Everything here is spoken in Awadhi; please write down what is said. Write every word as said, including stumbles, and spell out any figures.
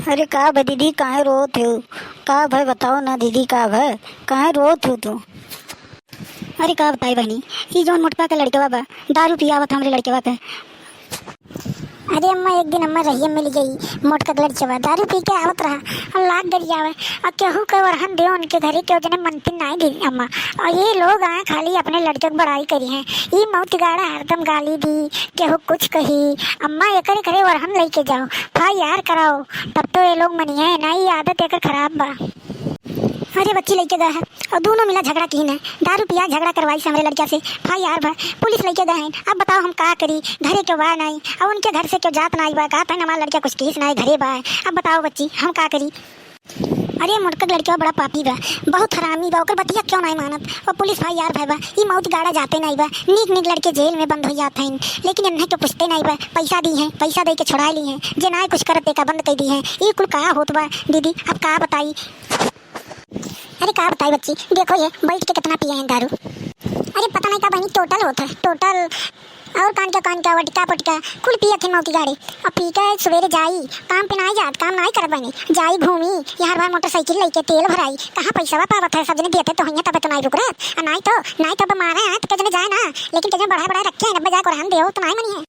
अरे का भा दीदी, काहे रोत हो? का भा बताओ ना दीदी, का भा, काहे रोत हो तू? अरे का बताई बहिनी, ई जौन मोटका के लड़कवा बा, दारू पियावत हमरे लड़कवा के। अरे अम्मा, एक दिन अम्मा रहिया मिल गई, मोटका के लड़कवा दारू पी के आवत रहा और लाग गरियावे, और केहू के ओरहन दियो उनके घरे, केहू जने मनती नाई दी अम्मा। और ये लोग आए खाली अपने लड़के के बड़ाई करी हैं, ई मौत गाड़ा हरदम गाली दी, केहू कुछ कही। अम्मा एकरे घरे ओरहन लेके जाओ, फाई यार कराओ, तब तो ये लोग मनिहे ना, ई आदत एकर खराब बा। अरे बच्ची लेके गए है और दोनों मिला झगड़ा कीन है, दारू पिया झगड़ा करवाई से हमरे लड़किया से। भाई यार बा, पुलिस लेके गए हैं, अब बताओ हम का करी? घरे क्यों बा नाई, अब उनके घर से क्यों जात नाई बा, कहत है हमार लड़किया कुछ कीस नाई, घरे बा। अब बताओ बच्ची, हम का करी? अरे मोटका के लड़किया बड़ा पापी बा, बहुत हरामी बा, ओकर बतिया क्यों नाई मानत? और पुलिस भाई यार भाई बा, ई मौत गाड़ा जाते नाई बा, नीक नीक लड़के जेल में बंद हो जात हैं, लेकिन इन्हें क्यों पूछते नाई बा, पैसा दी हैं, पैसा दे के छुड़ा ली हैं, जे नाई कुछ करत देखा बंद कर दी हैं। ई कुल का होत बा दीदी, अब का बताई? अरे का बताई बच्ची, देखो ये बैठ के कितना पिए हैं दारू। अरे पता नहीं का बहनी, टोटल होत है, टोटल। और कान के कान का वटका पटका कुल पियत है मौती गाड़े। अब पी के सवेरे जाई, काम पे नाई जात, काम नाई करत बहनी, जाई घूमी, यार बार मोटरसाइकिल लेके तेल भराई, कहाँ पैसा पावत है, सब जने देते तो हइया तबे तो नाई रुक रहत, आ नाई तो, नाई तो अब मारे आए तो के जने जाए ना, लेकिन के जने बढ़ा बढ़ा रखे हैं, अब जाके रहन दे तो नाई मनी है।